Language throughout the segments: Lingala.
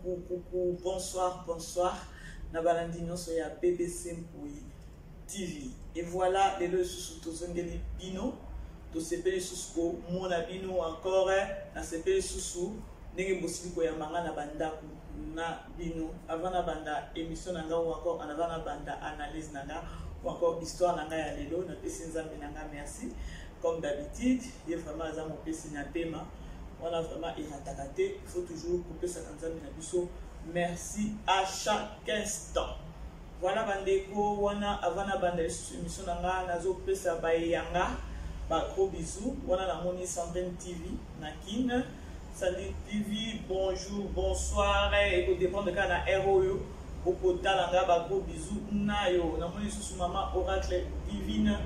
Coucou, coucou, bonsoir, bonsoir. Na balandi nyonso ya BBC Mpuyi TV. Et voilà, lelo lisusu tozongeli bino. Tosepeli lisusu komona bino encore. Nasepeli lisusu ndenge bosili koyamba nga na bandako na bino. Avant na banda émission na nga ou encore en avant na banda analyse na nga ou encore histoire na nga ya lelo, napesi Nzambe na nga merci. Comme d'habitude, ye vraiment aza mopesi na pema. Wana vraiment erataka te, il faut toujours kopesaka Nzambe na biso merci à chaque instant. Voilà bandeko, wana avant na banda lisusu émission na nga, nazopesa bayanga ba gros bisous. Wana namoni Sandrine TV na Kin. Sandrine TV, bonjour, bonsoir. Eko dépendre kaka na heure oyo okotala nga, ba gros bisous na yo. Namoni lisusu mama Oracle Divine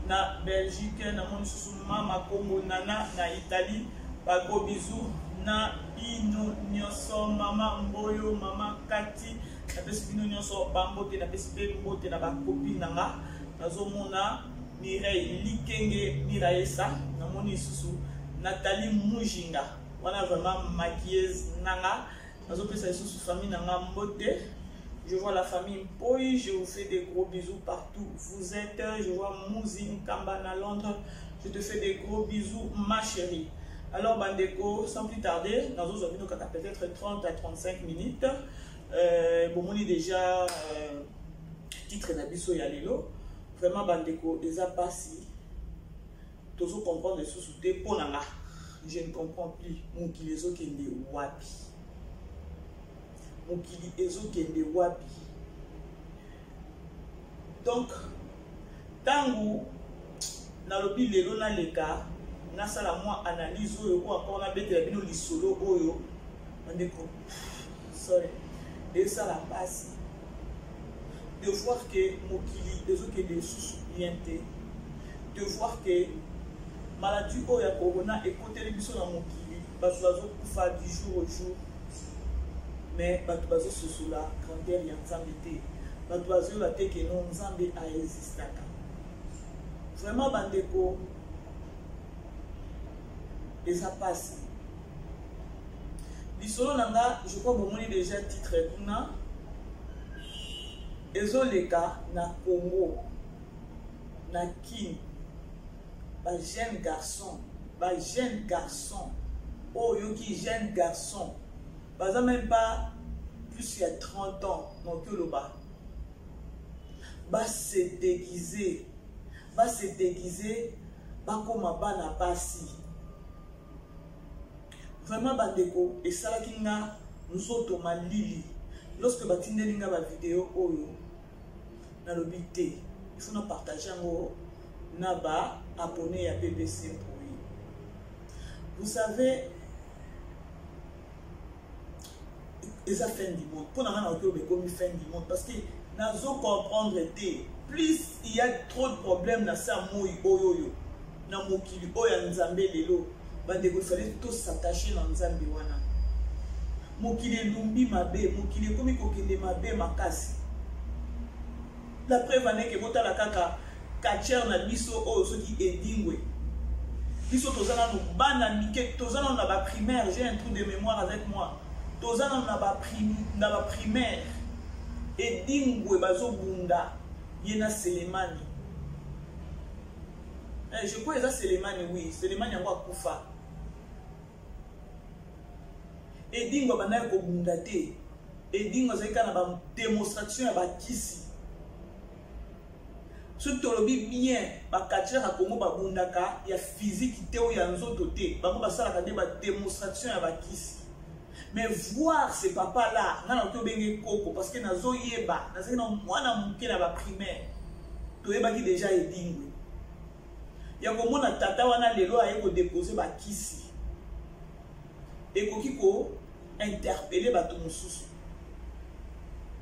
na Belgique, namoni lisusu mama Kongo Nana na Italie, ba gros bisous na bino nyonso. Mama Mboyo, mama Kati, napesi bino nyonso bambote, napesi mpe mbote na bakopi na nga. Nazomona Mireille Likenge Miraesa, namoni lisusu Nathalie Mujinga, wana vraiment maquilleuse nanga. Nazopesa lisusu famille nanga mbote. Je vois la famille Mpoyi, je vous fais des gros bisous partout vous êtes. Je vois Mouzi Nkamba na Londres, je te fais des gros bisous ma chérie. Alors bandeko, sans plus tarder, nazozwa bino kaka peut-être 30 à 35 minutes. Bomoni déjà titre na biso ya lelo. Vraiment bandeko, eza pasi. Tozo comprendre lisusu te mpo na nga. Je ne comprends plus. Mokili ezokende wapi? Mokili ezokende wapi? Donc, tangu nalobi lelo naleka nasala mwa analyse oyo ou encore nabetela bino lisolo oyo bandeko, sorry, esala pasi de voir que mokili ezokende lisusu bien te, de voir que maladie oyo ya corona ekoteli biso na mokili, bato bazokufa du jour au jour, mais bato bazososola grandeur ya Nzambe te, bato bazoyeba te ke non, Nzambe aexistaka vraiment. Bandeko, eza pasi. Lisolo na nga, je crois bomoni déjà titre kuna, ezoleka na Congo, na Kin, ba jeune garçon, ba jeune garçon oyo oyoki jeune garçon baza même pas plus ya 30 ans, noki oloba ba se déguiser, ba se déguiser, bakoma bana basi. Vraiment bandeko, esalaki nga nzoto malili lorsque batindeli nga ba video oyo. Nalobi te, il faut na partager yango na ba abonné ya BBC Mpuyi. Vous savez, eza fin du monde mpo na nga. Nakoki oloba ekomi fin du monde parce que nazo comprendre te. Plus il y a trop de problèmes na sa moi oyo oyo na mokili oyo ya Nzambe lelo. Bandeko, il fallait tos'attacher na Nzambe wana. Mokili elumbi mabe, mokili ekomi kokende mabe makasi. La preuve aneke, botala kaka catcheur na biso oyo soki Edingwe. Biso toza nanu bana mike, toza nanu na baprimaire, j'ai un trou de mémoire avec moi, toza nanu na baprimaire, Edingwe bazobunda ye na Selemani. Je crois eza Selemani, oui, Selemani yango akufa. Edingwe abandaki kobunda te, Edingwe azalaki kaka na badémonstration ya bakisi. Soki tolobi bien, bacatcheur ya Congo babundaka ya physique te, oyo ya nzoto te, bango basalaka nde badémonstration ya bakisi. Mais voir ce papa là, nga nakoki obenge koko parce que nazoyeba, nazalaki na mwana moke na baprimaire, toyebaki déjà Edingwe. Ya komona tata wana lelo aye kodépose bakisi, ekoki ko interpeller bato mosusu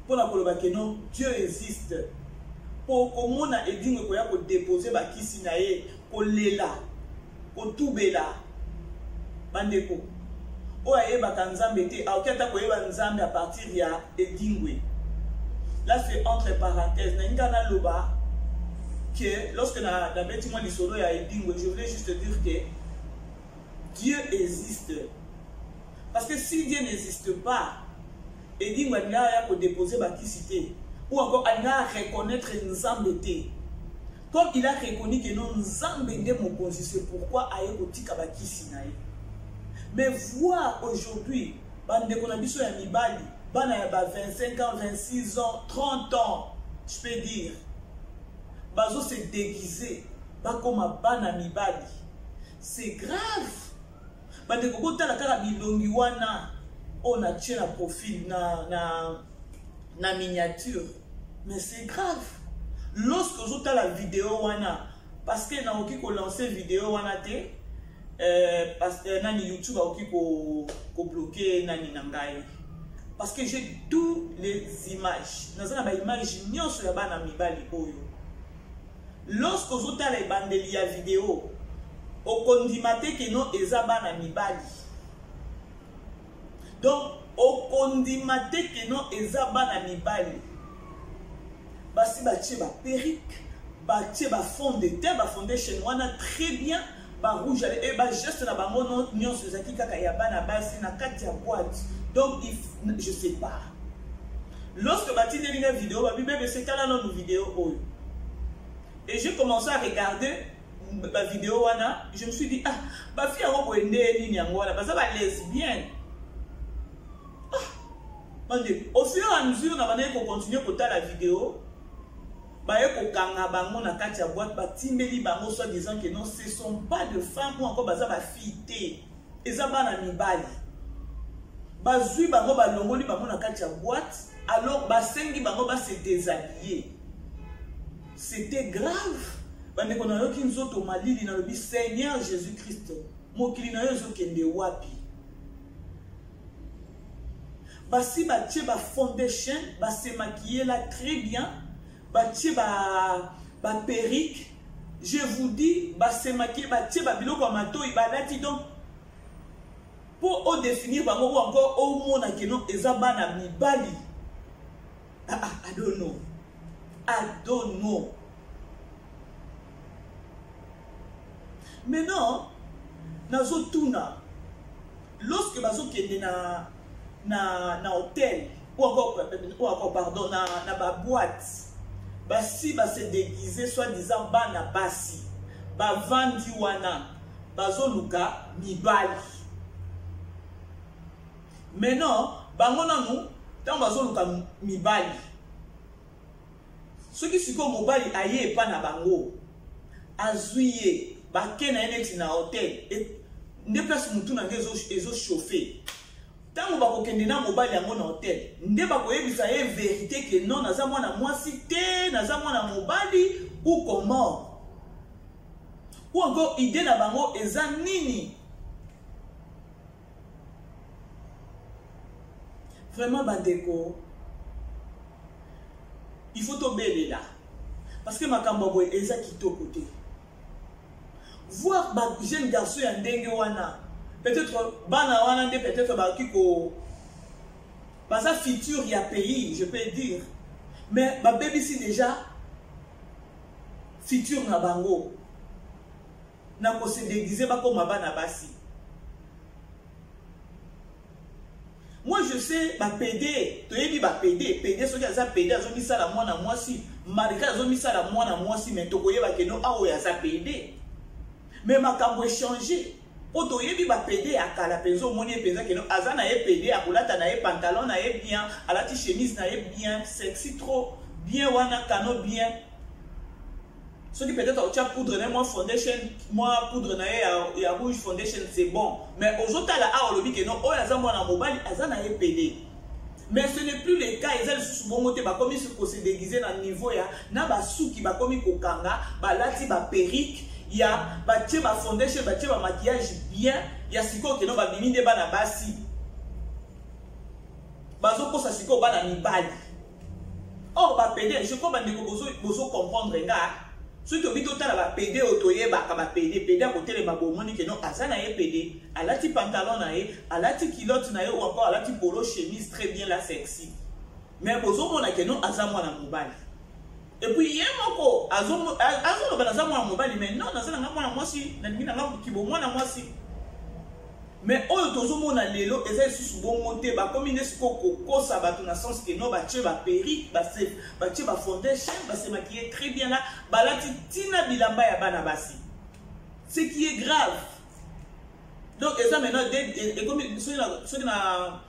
mpona koloba ke non, Dieu existe. Mpo komona Edingwe koya kodépose bakisi na ye, kolela, kotubela, bandeko, oyo ayebaka Nzambe te akoki ata koyeba Nzambe à partir ya Edingwe. Là, c'est entre parenthèses. Nalingi kaka naloba que lorsque nabeti mwa lisolo ya Edingwe, je voulais juste dire que Dieu existe, parce que si Dieu n'existe pas, Edingwe alingaka aya kodepose bakisi te, ou encore alingaka reconnaître Nzambe te. Comme il a reconnu que non, Nzambe nde mokonzi, c'est pourquoi aye kotika bakisi na ye. Mais voir aujourd'hui bandeko na biso ya mibali, bana ya ba 25 ans, 26 ans, 30 ans, je peux dire, bazo se déguiser, bakoma bana mibali. C'est grave. Bandeko, botala kaka bilongi wana oyo natie na profil na miniature. Mais c'est grave. Lorsque ozotala video wana, parce que nakoki kolancer video wana te, parce que nani YouTube akoki kobloquer nani na ngai, parce que j'ai tous les images, naza na ba image nyonso ya bana mibali oyo. Lorsque ozotala ebandeli ya video, okondima te ke non, eza bana mibali. Donc okondima te ke non, eza bana mibali. Basi batie ba perruque, batie ba fond de teint, ba foundation wana très bien, ba rouge à lèvres, et ba geste na bango nyonso ezalaki kaka ya bana basi na kati ya boîte. Donc je sais pas. Lorsque batindeli nga vidéo, babi BBC, tala nanu vidéo oyo. Et j'ai commencé à regarder ba vidéo wana, je me suis dit, ah, ba fille yango boye nde nini yango wana, baza ba lesbienne. Ah, bandeko, au fur et à mesure na bandaki ko continuer kotala vidéo, baye kokanga bango na kati ya boîte, batimbeli bango soit disant que non, ce sont pas de femmes ou encore baza ba fille te, eza bana mibali. Bazwi bango, balongoli bango na kati ya boîte, alors basengi bango ba se déshabiller. C'était grave. Bandeko, nayoki nzoto malili, nalobi Seigneur Jésus-Christ, mokili na yo ezokende wapi? Basi batie ba foundation, ba se maquiller là très bien, batie ba perruque, je vous dis, ba se maquiller, batie ba biloko ya matoi, balati. Donc po o définir bango ou encore omona ke non, eza bana mibali. Ah, ah, I don't know. I don't know. Maintenant, nazotuna, lorsque bazokende na hôtel ou encore, pardon, na ba boîte, basi ba se déguiser soi-disant bana basi, bavandi wana, bazoluka mibali. Maintenant, bango nanu ntango bazoluka mibali, soki sikoyo mobali aye epa na bango, azwi ye, bake na ye neti na hotel, nde place motu na nge ezochauffe. Ntango bakokende na mobali yango na hotel, nde bakoyebisa ye vérité ke non, naza mwana mwasi te, naza mwana mobali, ou comment, ou encore idée na bango eza nini? Vraiment bandeko, il faut tobelela, parce que makambo ya boye eza kitoko te. Voir ba jeune garçon ya ndenge wana, peut-être bana wana nde peut-être bakoki ko baza futur ya pays, je peux dire, mais babebisi déjà futur na bango na kose déguiser bakoma bana basi. Moi je sais, bapédé, toyebi bapédé. Pédé, soki aza pédé, azomisala mwana mwasi, malgré azomisala mwana mwasi, mais tokoyeba ke non, aoyo aza pédé. Mais makambo échange po toyebi bapédé ya kala mpenza, omoni ye mpenza ke non, aza na ye pédé, akolata na ye pantalon na ye bien, alati chemise na ye bien, sexy trop bien wana, kano bien. Soki peut-être otia poudre na ye, mwa foundation, mwa poudre na ye ya rouge, foundation, c'est bon. Mais ozotala awa, olobi ke non, oyo aza mwana mobali, aza na ye pédé. Mais ce n'est plus le cas, eza lisusu bongo te. Bakomi kose déguiser na niveau ya na basuki bakomi kokanga, balati baperruque ya batie, bafoundation, batie bamaquillage bien ya sikoyo, ke non, babimi nde bana basi, bazokosa sikoyo bana mibali. Or bapédé, je crois bandeko bozo comprendre nga. Soki tobi totala bapédé oyo toyebaka, bapédé, pédé akotelema, bomoni ke non, aza na ye pédé, alati pantalon na ye, alati culotte na ye, ou encore alati polo chemise très bien la sexy, mais bozomona ke non, aza mwana mobali. Et puis ye moko azoloba: "Naza mwana mobali, mais non, naza nanga mwana mwasi, nalingi nanga kibo mwana mwasi." Mais oyo tozomona lelo eza lisusu bongo te. Bakomi nde sikoyo kokosa bato na sens que non, batie baperruque, batie bafoundation, base maquille très bien là, balati ntina bilamba ya bana basi, ce qui est grave. Donc eza maintenant ekomi, soki na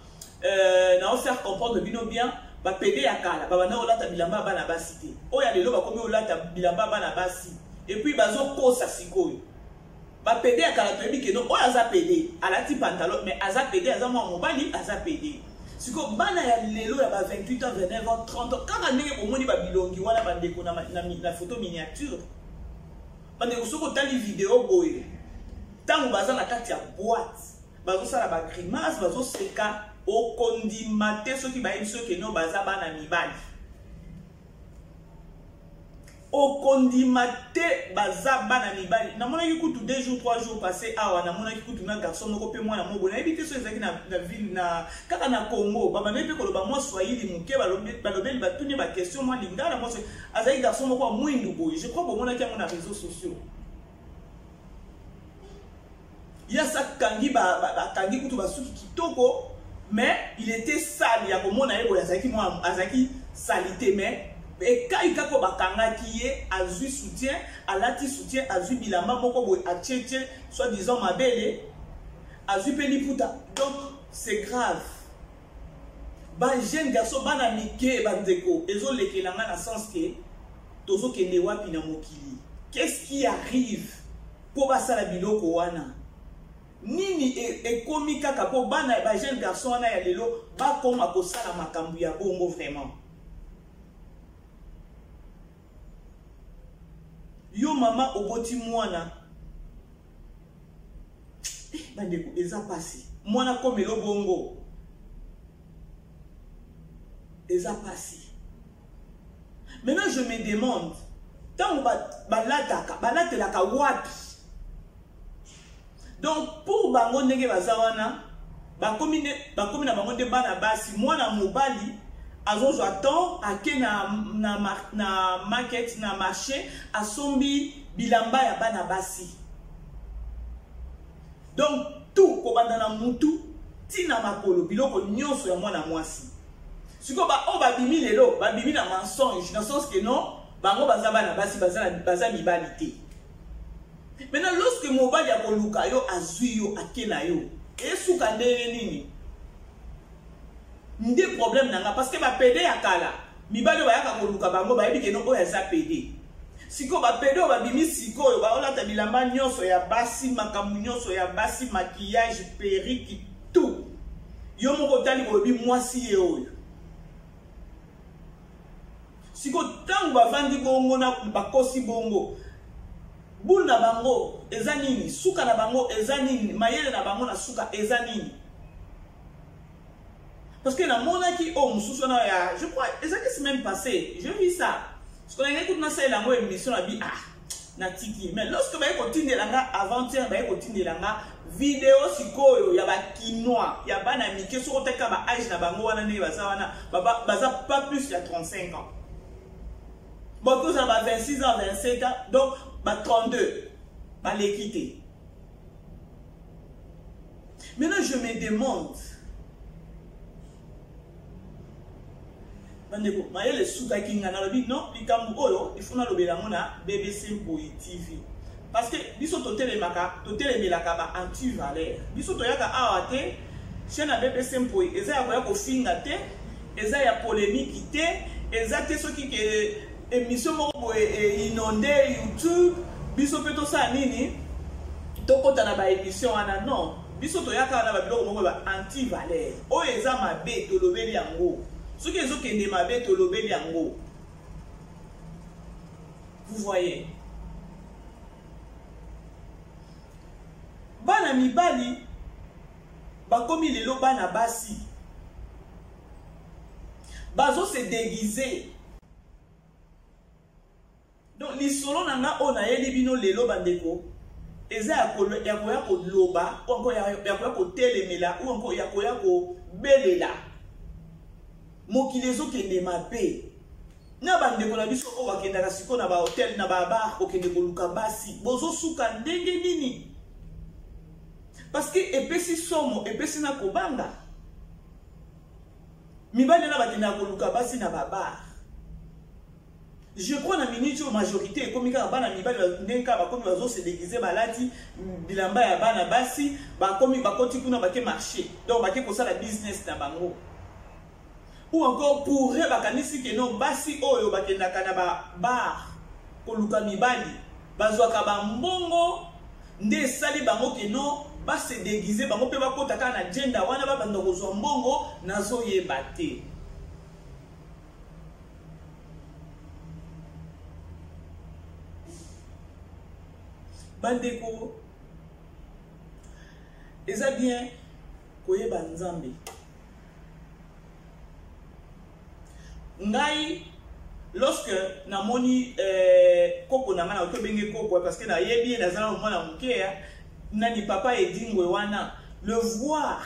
na faire comprendre bino bien, bapédé ya kala babanda kolata bilamba ya bana basi te. Oyo ya lelo bakomi kolata bilamba ya bana basi et puis bazokosa. Sikoyo bapédé ya kala, toyebi que non, oyo aza pédé, alati pantalon mais aza pédé, aza mwa mobali, aza pédé. Sikoyo bana ya lelo ya ba 28 ans, 29 ans, 30 ans, kaka ndenge bomoni babilongi wana, bandeko, na photo miniature, bandeko, soki otali video boye, ntango baza na kati ya boîte, bazosala bagrimace, bazoseka, okondima te soki bayebi soki no baza bana mibali. Okondima te, baza bana mibali. Namonaki kutu 2 jours, 3 jours passé awa, namonaki kutu na garçon moko mpe mwana moko, nayebi te so ezalaki na ville na kaka na Congo. Babandaki mpe koloba mwa swahili moke, balobeli, batuni baquestion mwa lingala, mwa azalaki garçon moko ya mwindu boye. Je crois bomonaki yango na réseaux sociaux. Ye asakangi, bakangi kutu basuki kitoko, mais il était sale ya komona ye boye. Azalaki mwa, azalaki salité, mais ekai kaka bakangaki ye, azwi soutien, alati soutien, azwi bilamba moko boye, atietie soit disant mabele, azwi mpe liputa. Donc c'est grave. Bajeune garçon, bana mike, bandeko, ezolekela nga na sens que tozokende wapi na mokili? Qu'est-ce qui arrive mpo basala biloko wana? Nini ekomi kaka mpo bana, bajeune garçon wana ya lelo bakoma kosala makambo ya bongo? Vraiment, yo mama oboti mwana, bandeko, eza pasi. Mwana komelo bongo, eza pasi. Maintenant je me demande, ntango balataka, balatelaka wapi? Donc pour bango, ndenge baza wana, bakomi na bango nde bana basi. Mwana mobali azozwa temps, ake na market, na marché, asombi bilamba ya bana basi. Donc tout, kobanda na mutu ntina makolo, biloko nyonso ya mwana mwasi. Sikoyo baoyo babimi lelo, babimi na mensonge, na sens que non, bango baza bana basi, baza mibali te. Maintenant, lorsque mobali akoluka yo, azwi yo, ake na yo, esuka ndenge nini? Nde problème na nga, parce que bapédé ya kala, mibali oyo bayaka koluka bango bayebi que non, oyo aza pédé. Sikoyo bapédé oyo babimi sikoyo, baolata bilamba nyonso ya basi, makambo nyonso ya basi, maquillage, perruque, tout. Yo moko otali, olobi mwasi ye oyo. Sikoyo ntango bavandi bongo na bakosi bongo, bule na bango eza nini? Suka na bango eza nini? Mayele na bango na suka eza nini? Parce que namonaki oyo mosusu wana ya, je crois ezalaki semaine passée, je vis ça, parce que nangaki kutu nasalela yango émission na bi, ah, natiki. Mais lorsque baye kotindela nga avant-hier, baye kotindela nga video sikoyo ya bakinois, ya bana mike, soki otaka ba âge na bango wana, ndenge baza wana, baza pas plus ya 35 ans. Bon, tozala ba 26 ans, 27 ans, donc ba 32, baleki te. Maintenant je me demande, bandeko, mayele esukaki nga. Nalobi non, likambo oyo il faut nalobela yango na BBC Mpoi TV, parce que biso totelemaka, totelemelaka ba anti valeur. Biso toyaka awa te, chaîne ya BBC Mpoi eza ya koya kofinga te, eza ya polémique te, eza te soki que émission moko boye inonde YouTube, biso mpe tosala nini, tokɔta na baémission wana. Non, biso toyaka wana babiloko moko ba anti valeur oyo eza mabe, tolobeli yango. Soki ezokende mabe, tolobeli yango. Vous voyez, bana mibali bakomi lelo bana basi, bazose déguise. Donc lisolo na nga oyo nayeli bino lelo, bandeko, eza ya koya koloba ou encore ya koya kotelemela ou encore ya koya kobelela. Mokili ezokende mabe na bandeko na biso oyo bakendaka sikoyo na bahotel, na babar, kokende koluka basi. Bozosuka ndenge nini? Parce que epesi somo, epesi na kobanga. Mibali na bakendaka koluka basi na ba bar. Je crois na minute oyo majorité ekomi kaka bana mibali ndenge kaka bakomi bazo se déguiser, balati bilamba ya bana basi, bakomi bakoti kuna bake marché, donc bake kosala business na bango. Ou encore pour eux bakanisi ke non, basi oyo bakendaka na ba bar koluka mibali bazwaka ba mbongo nde esali bango ke non ba se déguiser, bango pe bakota kaka na gender wana babanda kozwa mbongo, nazoyeba te. Bandeko, eza bien koyeba Nzambe. Ngai lorsque namoni koko na ngai, nakoki obenge koko parce que nayebi ye, naza na mwana moke ya nani, papa Edingwe wana, le voir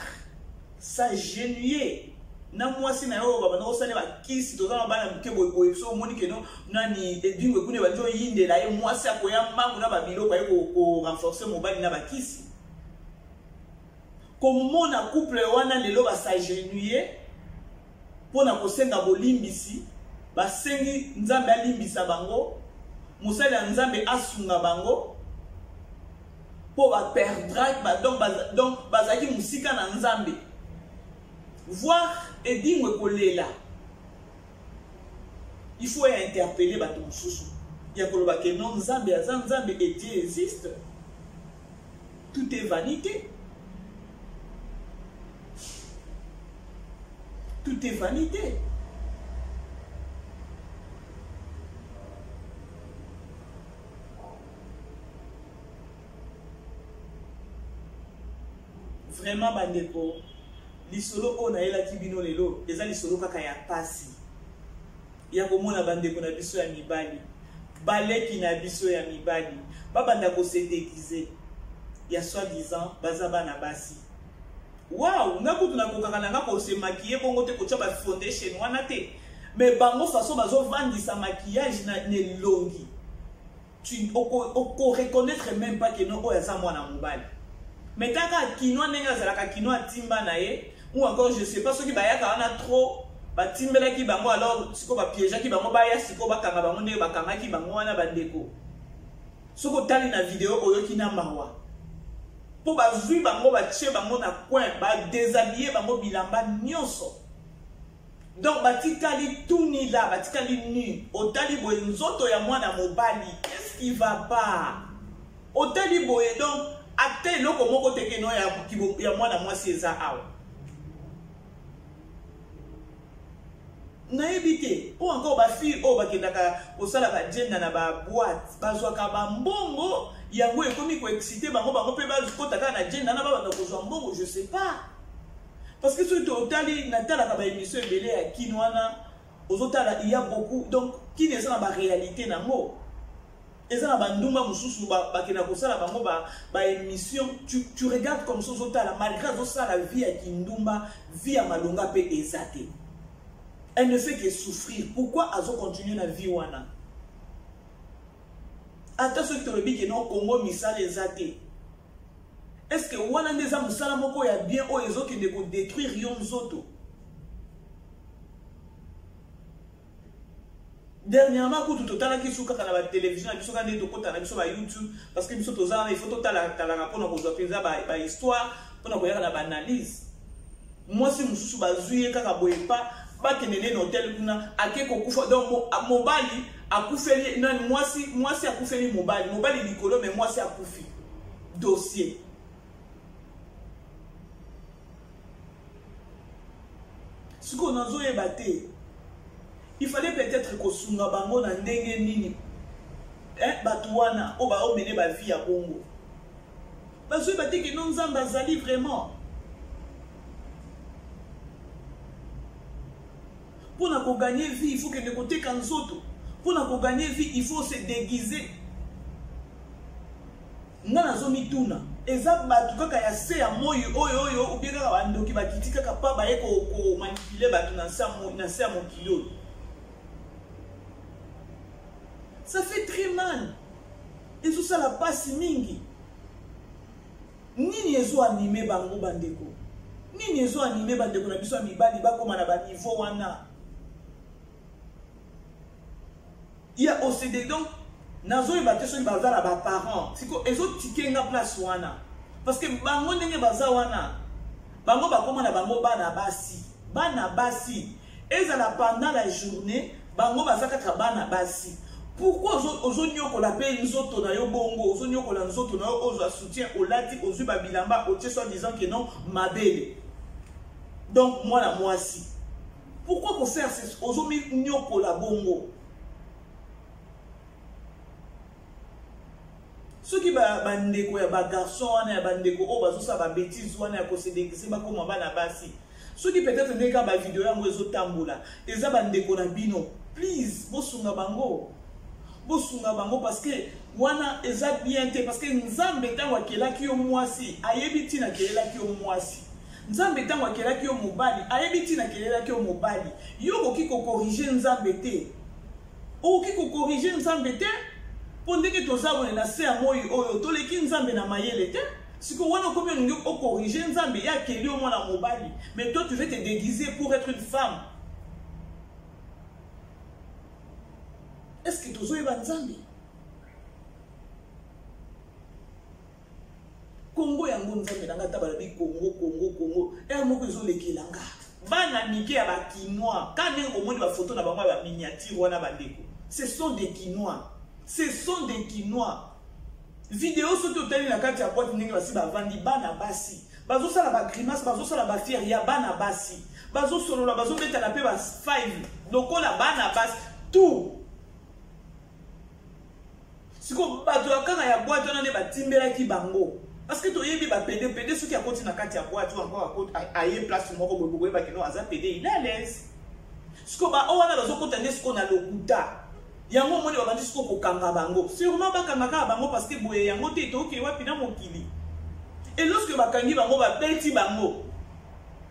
s'agenouiller na mwasi na ye oyo babanda kosala bakisi, toza na bana moke boye boye, so omoni ke no nani Edingwe kuna ebandi oyindela ye, mwasi akoya mbangu na babiloko aye ko renforcer mobali na bakisi. Komona couple wana lelo bas'agenouiller mpona kosenga bolimbisi, basengi Nzambe alimbisa bango, mosali ya Nzambe asunga bango mpo baperdra, donc bazalaki mosika na Nzambe. Voir Edingwe kolela, il faut interpeller bato mosusu ya koloba ke non, Nzambe aza Nzambe et Dieu existe, tout est vanité, tout est vanité. Vraiment bandeko, lisolo oyo nayelaki bino lelo eza lisolo kaka ya pasi ya komona bandeko na biso ya mibali, baleki na biso ya mibali babanda kose déguiser ya soi-disant baza bana basi. Wow, nga kutu nakokaka na nga kose maquiller bongo te, kotia ba foundation wana te, mais bango façon bazovandisa maquillage na elongi, tu oko reconnaître même pas que non, oyo aza mwana mobali. Mais kaka kinois ndenge azalaka kinois, atimba na ye, ou encore je sais pas soki bayaka wana trop batimbelaki bango, alors sikoyo bapiégeaki bango, baya sikoyo bakanga bango ndenge bakangaki bango wana. Bandeko, soki otali na video, oyoki na mawa mpo bazwi bango, batie bango na coin, badéshabille bango bilamba nyonso, donc batikali tuni la, batikali nu. Otali boye, nzoto ya mwana mobali, qu'est-ce qui va pas? Otali boye, donc ata eloko moko te keno ya mwana mwasi eza awa. Nayebi te o encore bafille oyo bakendaka kosala bagender na baboîte, bazwaka bambongo, yango ekomi koexciter bango, bango mpe bakota kaka na gender na babanda kozwa mbongo, je sais pas. Parce que soki totali, natalaka baémission ebele ya kino wana, ozotala, il y a beaucoup, donc kini eza na baréalité nango, eza na bandumba mosusu bakenda kosala bango baémission, tu regardes comme ça, ozotala, malgré azosala vie ya kindumba, vie ya malonga mpe eza te, elle ne fait que souffrir. Pourquoi azocontinue na vie wana? Ata soki tolobi ke non, Congo misala eza te, est ce que wana nde eza mosala moko ya bien oyo ezokende kodétruire yo nzoto? Dernièrement kutu totalaki su kaka na batélévision na biso, kaka nde tokota na biso ba YouTube, parce que biso toza wana, il faut totalatalaka mpona kozwa mpenza bahistoire, mpona koyaka na baanalyse. Mwasi mosusu bazwi ye kaka boye pa bakende nde na hotel kuna, ake kokufa. Donc mobali akufeli nani, mwasi, mwasi akufeli mobali, mobali likolo, mais mwasi akufi, dossier. Sikoyo nazoyeba te, il fallait peut-être kosunga bango na ndenge nini, eh, bato wana oyo baomene bavie ya bongo bazoyeba te ke no Nzambe azali vraiment. Mpona kogagner vie, il faut kende koteka nzoto. Mpona kogagner vie, il faut se déguiser. Nga nazomituna, eza bato kaka ya se ya moi oyo oyo obie kaka bandoki bakiti kaka pa baye komanipuler bato na se ya mokili oyo? Ça fait très mal, ezosala mpasi mingi. Nini ezo anime bango bandeko? Nini ezo anime bandeko na biso ya mibali bakoma na ba niveau wana? Ya OCD donc nazoyeba te soki baza na ba parents siko ezotike nga place wana parce que bango ndenge baza wana bango bakoma na bango bana basi bana basi ezala pendant la journée bango baza kaka bana basi pourquoi ozonyokola mpe nzoto na yo bongo ozonyokola nzoto na yo ozwa soutien olati ozwi babilamba otie soit disant que non mabele donc mwana mwasi pourquoi kofaire ozominyokola bongo soki bandeko ya bagarçon wana ya bandeko oyo bazosala babétise wana ya kosedegise bakoma bana basi soki peut-être ndenge kaka bavideo yango ezotambola eza bandeko na bino please bosunga bango bosunga bango parce que wana eza bien te parce que nzambe ntango akelaki yo mwasi ayebi ntina akelelaki yo mwasi nzambe ntango akelaki yo mobali ayebi ntina akelelaki yo mobali yo okoki kokorige nzambe te okoki kokorige nzambe te mpo ndenge toza boye na se ya moi oyo toleki nzambe na mayele te sikoyo wana okomi olingi okorige nzambe ye akeli yo mwana mobali mais toi tu veux te déguiser pour être une femme est ce que tozoyeba nzambe kongo yango nzambe na nga ata balobi kongo kongo kongo ere moko ezolekela nga bana mike ya bakinois ka ndenge bomoni bafoto na bango ya baminiature wana bandeko ce sont des kinois ce sont des kinois video soki otali na kati ya boite ndenge basi bavandi bana basi bazosala bagrimace bazosala bafiere ya bana basi bazosolola bazobetana mpe ba 5 lokola bana basi tout sikoyo bato ya kaka ya boite wana nde batimbelaki bango parce que toyebi bapede pede soki akoti na kati ya boite oyo encore aye place moko boye bokoyeba kino aza pede il est à l'aise sikoyo baoyo wana bazokota nde sikoyo na lokuta yango omoni babandi sikoyo kokanga bango sûrement bakanga kaka bango parce que boye yango te tokei wapi na mokili et lorsque bakangi bango babeti bango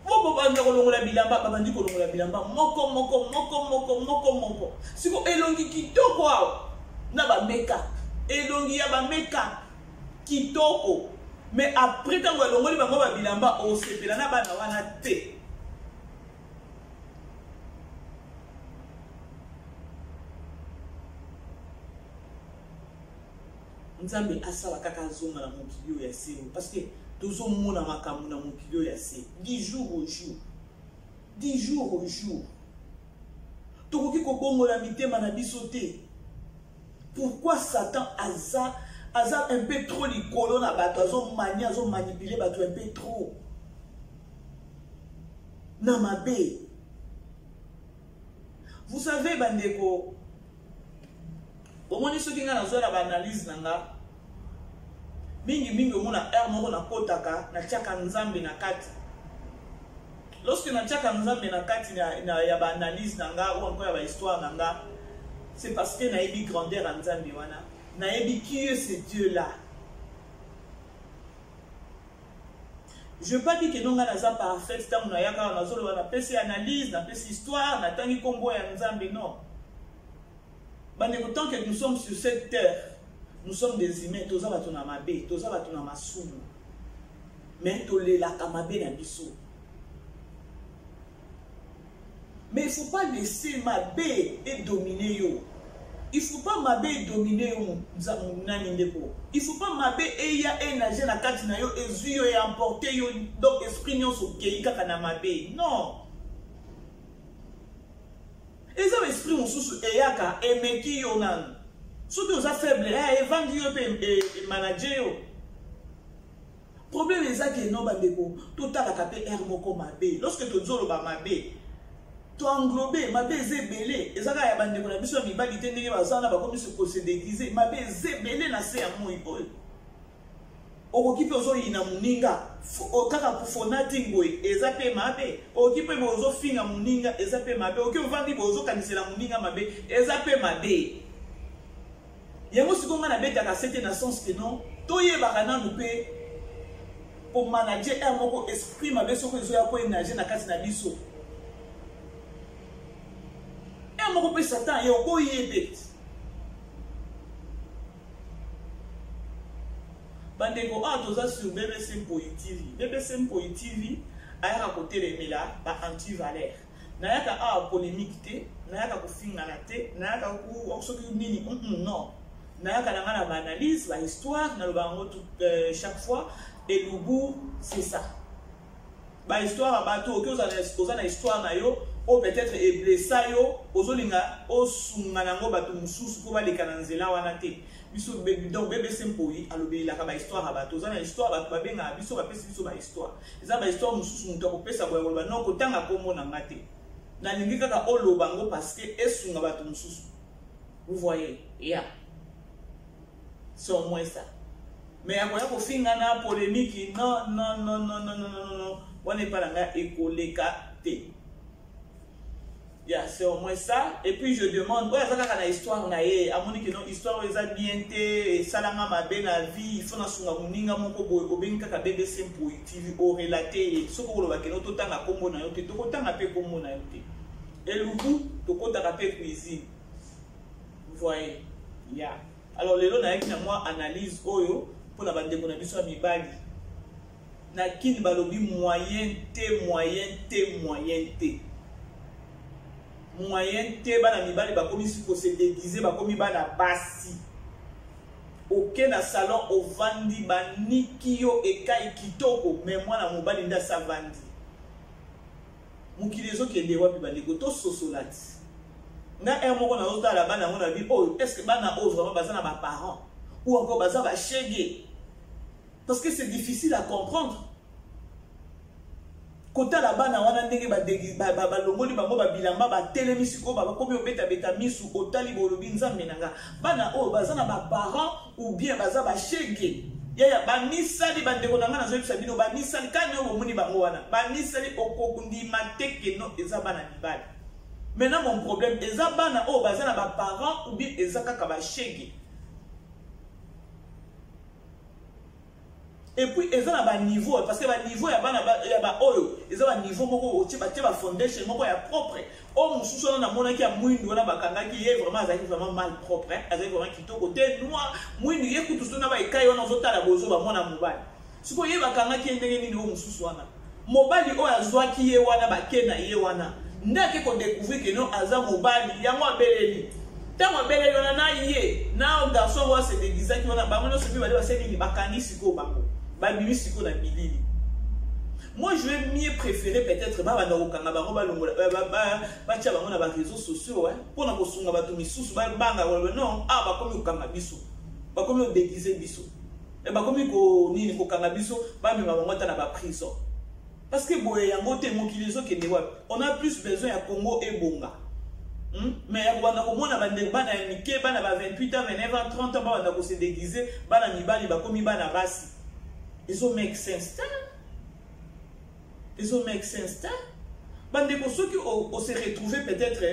po bobanda kolongola bilamba babandi kolongola bilamba moko moko moko moko moko moko siko elongi kitoko awa na bameka elongi ya bameka kitoko mais après ntango alongoli bango babilamba osepela na bana wana te nzambe asala kaka azonga na mokili oyo ya se oyo parce que tozomona makambo na mokili oyo ya se du jour au jour du jour au jour tokoki kobongola mitema na biso te pourquoi satan aza aza un peu trop likolo na bato azomania azomanipule bato un peu trop na mabe vous savez bandeko omoni soki ngai nazwa na baanalyse na nga mingimingi omona heure moko nakotaka natiaka nzambe na kati lorsque natiaka nzambe na kati na, na, ya baanalyse na nga ou encore ya bahistoire na nga c'est parce que nayebi grandeur ya nzambe wana nayebi qui est ce dieu là je pas dit que non nga naza parfaite ntango nayaka awa nazoloba napesi analyse napesi histoire natangi nkombo ya nzambe non bandeko tant que nous sommes sur cette terre nous sommes des humains toza bato na mabe toza bato na masumu mais tolelaka mabe na biso mais il faut pas laisser mabe edomine yo il faut pas mabe edomine yo nani ndeko il faut pas mabe eya enage na kati na yo ezwi yo eemporte yo donc esprit nyonso okei kaka na mabe non eza ba esprit mosusu eyaka emeki yo nanu soki oza faible eh, evandi yo mpe emanaje yo problème eza ke no bandeko totalaka mpe aire moko mabe lorsque tozoloba mabe toenglobe mabe eza ebele eza kaka ya bandeko na biso ya mibali te ndenge baza wana bakomi kose déguise mabe eza ebele na se ya moi oyo okoki mpe ozoyina moninga kaka kufonati ngoye eza mpe mabe okoki mpe boye ozofinga moninga eza mpe mabe okoki ovandi boye ozokanisela moninga mabe eza mpe mabe yango sikoyo ngai nabetaka sete na sens que non toyebaka nanu mpe komanage aire moko esprit mabe soki ezoya mpo enage na kati na biso aire moko mpe satan ye oboyi ye mpe. Bandeko, awa toza sur BBC Mpoyi TV. BBC Mpoyi TV ayaka kotelemela ba anti-valeur. Nayaka awa polémique te, nayaka kofingana te, nayaka soki nini, non. Nayaka na nga na ba analyse, ba histoire, naloba yango tout, chaque fois. Elubu, c'est ça. Ba histoire ya bato, oki oza na histoire na yo, oyo peut-être eblessa yo, ozolinga osunga nango bato mosusu mpo baleka na nzela wana te. Biso donc BBC Mpoyi alobelaka ba histoire ya bato. Oza na histoire, bato babengaka biso, bapesi biso ba histoire. Eza ba histoire mosusu moto akopesa boye koloba non, kotanga kombo na nga te. Nalingi kaka oloba ngo parce que esunga bato mosusu. Vous voyez? Yeah. C'est au moins ça. Mais akoya kofinga na polémique, non, non, non, non, non, non, non, non. Wana epa na nga ekoleka te. Yeah, c'est au moins ça. Et puis je demande, oyo aza kaka na histoire na ye, amoni que non, histoire oyo eza bien te, esalanga mabe na vie, il faut nasunga moninga moko boye, obengi kaka BBC Mpoyi TV, orelate ye. Soki okoloba ke non, totanga kombo na yo te, tokotanga mpe kombo na yo te. Elubu, tokotaka mpe cuisine. Vous voyez? Yeah. Alors lelo nayaki na mwa analyse oyo mpona bandeko na biso ya mibali. Na Kin balobi moyen te, moyen te, moyen te. Moyen te, bana mibali bakomi ko se déguiser, bakomi bana basi. Oke na salon ovandi baniki yo ekai kitoko, mais mwana mobali nde asavandi. Mokili ezokende wapi bandeko, tososola ti. Nga heure moko nazotala bana yango na bi oyo, est-ce que bana oyo vraiment baza na ba parents ou encore baza ba shege? Parce que c'est difficile à comprendre. Kotala bana wana ndenge balongoli bango ba bilamba, batelemi sikoyo, bakomi obetabeta misu, otali bolobi nzambe na nga. Bana oyo baza na ba parents ou bien baza ba shege? Yaya, bamisali bandeko na nga nazoyebisa bino, bamisali kani oyo bomoni bango wana, bamisali okondima te ke non eza bana mibali. Maintenant mon problème eza bana oyo baza na ba parents ou bien eza kaka ba shege? Et puis eza na ba niveau, parce que ba niveau ya bana ba, ya ba oyo eza ba niveau moko otie ba tie ba foundation moko ya propre. Oyo mosusu wana namonaki ya mwindu wana bakangaki ye vraiment azalaki vraiment mal propre, hein? Azalaki vraiment kitoko te, noir mwindu ye kutu so na ba ekai wana ozotala bozo ba mwana mobali. Sikoyo ye bakangaki ye ndenge nini oyo mosusu wana? Mobali oyo azwaki ye wana bake na ye wana nde ake ko découvrir que non aza mobali, yango abeleli. Ntango abeleli wana na ye na garçon oyo ase déguisaki wana, bango nyonso mibale basali nini? Bakangi sikoyo bango, babimi sikoyo na bilili. Moi je vais mieux préférer peut-être babanda kokanga bango, balongola, batia bango na ba réseaux sociaux, hein, mpona kosunga bato misusu babanga koloba non, ah bakomi kokanga biso, bakomi kodéguiser biso, bakomi ko nini kokanga biso, bamema bango ata na ba prison. Parce que boye yango te mokili ezokende wapi? On a plus besoin ya Congo ebonga. Mais ya kobanda komona bandeko bana ya mike, bana ba 28 ans, 29 ans, 30 ans babanda ko se déguiser, bana mibali bakomi bana basi. Ezo make sense te. Ezo make sense te. Bandeko soki o se retrouver peut-être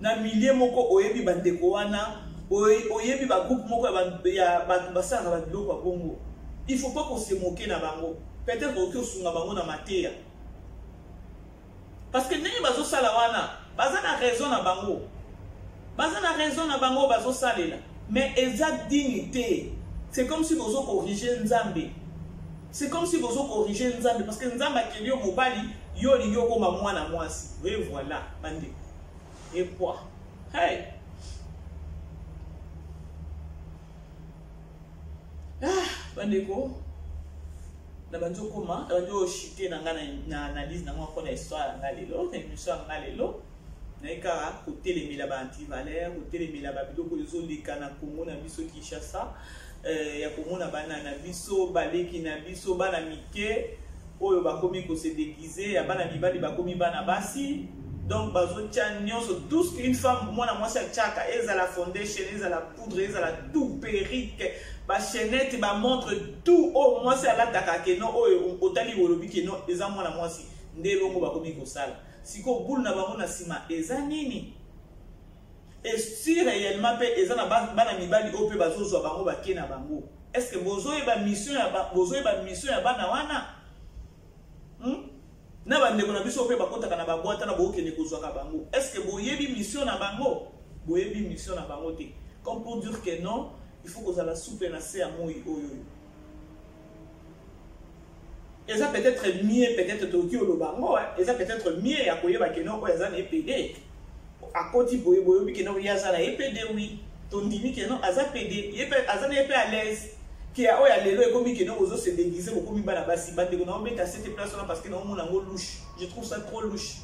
na milieu moko oyebi bandeko wana, oyebi ba groupe moko ya bato basalaka ba biloko ya bongo. Il faut pas qu'on se moque na bango. Peut-être okoki osunga bango na mateya. Parce que ndenge bazosala wana, baza na raison na bango. Baza na raison na bango bazosalela. Mais eza digne te. C'est comme si bozo corriger Nzambe. C'est comme si bozo corriger Nzambe parce que Nzambe akeli yo mobali, yo olingi okoma mwana mwasi. Et voilà, bandeko. Et quoi? Hey! Ah, bandeko. Na bandi okoma, na bandi oshite na nga na analyse na nga na histoire ya nga lelo, na émission ya nga lelo. Naye kaka kotelemela ba anti-valeur, kotelemela ba biloko ezoleka na Congo na biso Kinshasa, ya komona bana na biso, baleki na biso, bana mike oyo bakomi ko se déguiser, ya bana mibali bakomi bana basi. Donc bazotia nyonso, tout ce qu'une femme, mwana mwasi atiaka, ezala foundation, ezala poudre, ezala tout, perruque, ba chaînette, ba montre, tout oyo mwasi alataka ke non, oyo otali bolobi ke non, eza mwana mwasi, nde bongo bakomi kosala. Sikoyo boule na bango na nsima eza nini? Et si réellement pe eza na bana mibali oyo pe bazozwa bango bake na bango, est-ce que bozoyeba mission ya ba, bozoyeba mission ya bana wana? Na bandeko na biso pe bakotaka na ba boîte na bokende kozwaka bango, est-ce que boyebi mission na bango? Boyebi mission na bango te. Comme pour dire que non, il faut kozala souple na se ya moi oyo. Eza peut-être mieux, peut-être tokoki oloba yango, eza peut-être mieux ya koyeba ke non oyo aza na epd, akoti boye boye, oyebi ke non ye aza na epd, oui, tondimi ke non aza pd, ye pe aza na ye pe à l'aise. Ke ya oyo ya lelo ekomi ke non ozo se déguiser, bokomi bana basi. Bandeko, na obeta cette place wana parce que naomona yango louche, je trouve ça trop louche.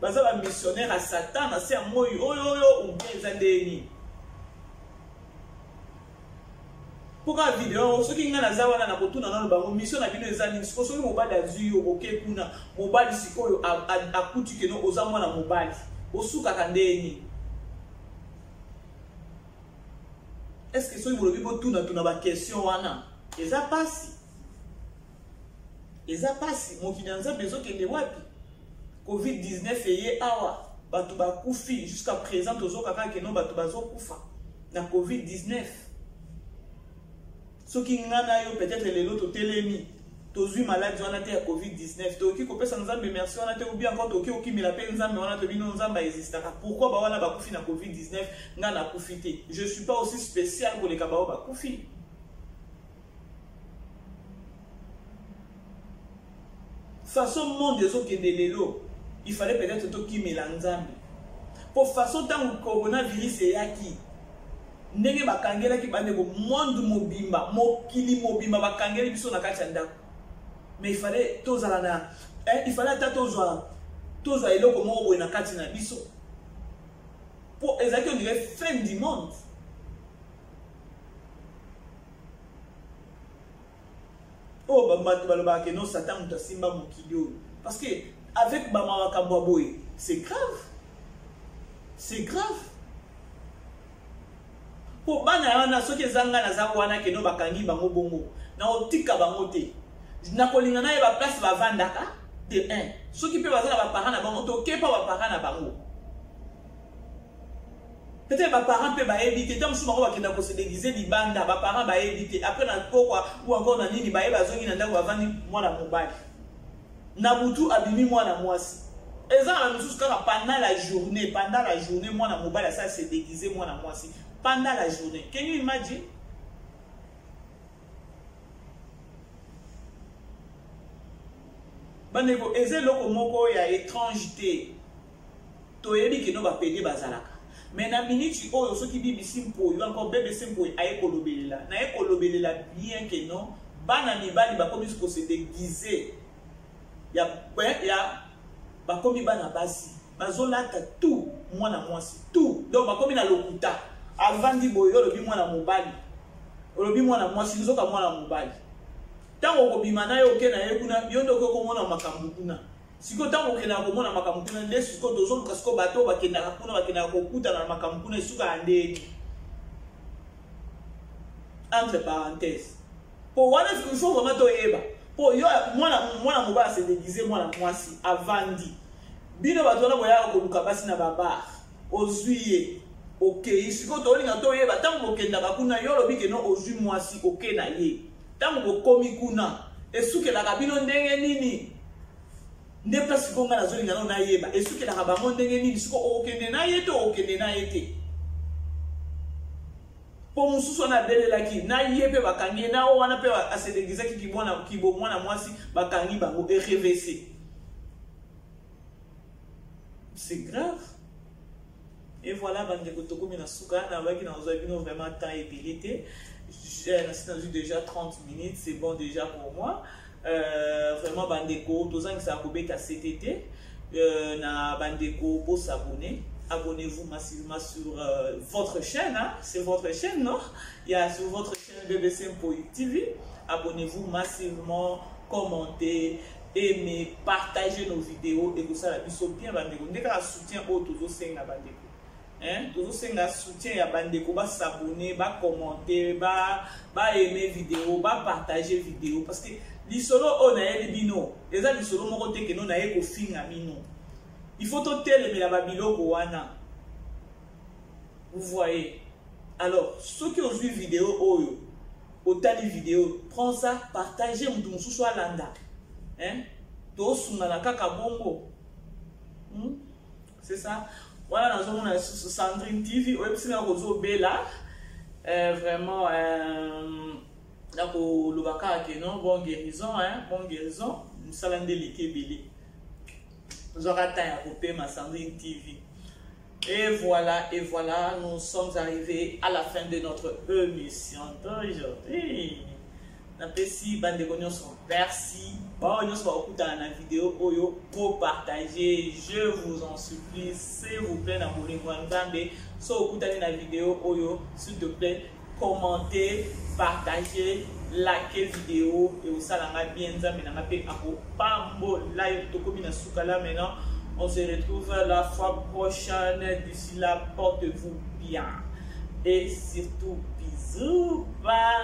Baza ba missionnaire ya Satan na se ya moi oyo oyo, ou bien eza ndenge nini? Mpo kaka video yango, soki ngai naza wana, nakotuna nano bango: mission na bino eza nini? Sikoyo soki mobali azwi yo, oke kuna, mobali sikoyo akuti keno oza mwana mobali, osukaka ndenge nini? Est ce que soki bolobi botunatuna baquestion wana, eza pasi, eza pasi. Mokili ya Nzambe ezokende wapi? Covid-19 eye awa, bato bakufi. Jusqu'à présent tozoka kaka keno bato bazokufa na Covid-19. Soki nga na yo peut-être lelo totelemi, tozwi maladi wana te ya Covid-19, tokoki kopesa Nzambe merci wana te? Ou bien encore tokoki kokimela mpe Nzambe wana to bino Nzambe aexistaka? Pourquoi bawana bakufi na Covid-19, nga nakufi te? Je suis pas aussi spécial koleka bao bakufi? Façon monde ezokende lelo, il fallait peut-être tokimela Nzambe, po façon ntango coronavirus eyaki, ndenge bakangelaki bandeko, monde mobimba, mokili mobimba, bakangeli biso na kati ya ndako. Mais il fallait tozala na il fallait ata tozwa eloko moko boye na kati na biso, po ezalaki on dirait fin du monde. Oyo bato balobaka ke non, Satan moto asimba mokili oyo, parce que avec bamakambo ya boye, c'est grave, c'est grave. Mpo bana wana, soki eza ngai naza wana, keno bakangi bango bongo, na otika bango te. Nakolinga nayeba place bavandaka de 1, soki mpe baza na baparent na bango, tokepa baparent na bango. Peut-être baparent mpe bayebi te. Ntango mosusu bango bakenda kose déguise libanda, baparent bayebi te. Après na pokwa ou encore na nini, baye bazongi na ndako, bavandi, mwana mobali na butu abimi mwana mwasi. Eza na bamisusu kaka pendant la journée, pendant la journée mwana mobali asala se déguise mwana mwasi pendant la journée. Can you imagine? Bandeko, eza eloko moko ya étrange te. Toyebi keno bapédé bazalaka, mais na miniti oyo, soki BBC Mpoyo, encore BBC Mpoyo aye kolobelela, naye kolobelela bien ke non, bana mibali bakomi kose déguise ya bakomi bana basi, bazolata tout mwana mwasi, tout. Donc bakomi na lokuta. Avandi boye, olobi mwana mobali, olobi mwana mwasi, nzoka mwana mobali. Ntango okobima na ye, oke na ye kuna, yo nde okoki komona makambo kuna. Sikoyo ntango okendaka komona makambo kuna, nde sikoyo tozoluka sikoyo bato oyo bakendaka kuna, bakendaka kokutana na makambo kuna, esuka ya ndeni? Entre parenthèse, po wana il faut vraiment toyeba, po yo mwana mobali ase déguise mwana mwasi, avandi, bino bato wana boyaka koluka basi na babar, ozwi ye, okei. Sikoyo tolinga toyeba, ntango bokendaka kuna, yo olobi keno ozwi mwasi, oke na ye, ntango bokomi kuna, esukelaka bino ndenge nini? Nde place sikoyo ngai nazolinga nano nayeba, esukelaka bango ndenge nini? Sikoyo okokende na ye to okokende na ye te? Mpo mosusu wana abelelaki na ye mpe bakangi ye, na oyo wana mpe asedegizaki kibo mwana mwasi, bakangi bango revc. C'est grave. Et voilà bandeko, tokomi na suka. Nalobaki nazwa bino vraiment temps ebele te. Nasi nazwi déjà 30 minutes, c'est bon déjà pour moi. Vraiment bandeko, tozangisaka kobeta ctt na bandeko. Bosabonner, abonnez-vous massivement sur votre chaîne, hein? C'est votre chaîne, non? Il y a sur votre chaîne BBC Mpoyi TV. Abonnez-vous massivement, commentez, aimez, partagez nos vidéos et kosala biso bien bandeko. Nde kaka soutien oyo tozosenga bandeko, hein? Tozosenga soutien ya bandeko, basabonner, bacommenter, baaimer vidéo, bapartager vidéo, parce que lisolo oyo nayebi bino eza lisolo moko te keno naye kofinga bino. Il faut totelemela babiloko wana, vous voyez? Alors soki ozwi vidéo oyo, otali vidéo, prends ça, partage, moto mosusu alanda, hein? Tosungana kaka bongo, C'est ça wana. Nazomona lisusu Sandrine TV, oyebisi nga kozobela. Vraiment, Nakoloba kaka ke non, bon guérison, hein, bon guérison. Mosala nde eleki ebele, ozwaka temps ya kopema. Sandrine TV. Et voilà, et voilà, nous sommes arrivés à la fin de notre émission d'aujourd'hui. Napesi bandeko nyonso merci. Bao nyonso bakokutana na video oyo, kopartage, je vous en supplie, s'il vous plaît, na bolingo ya Nzambe. So okutani na video oyo, s'il te plaît, commentez, partagez, like vidéo ekosalanga bien. Nzambe nanga mpe akopambola yo. Tokomi na suka là maintenant. On se retrouve la fois prochaine. D'ici là, portez-vous bien et surtout, bisous, bye.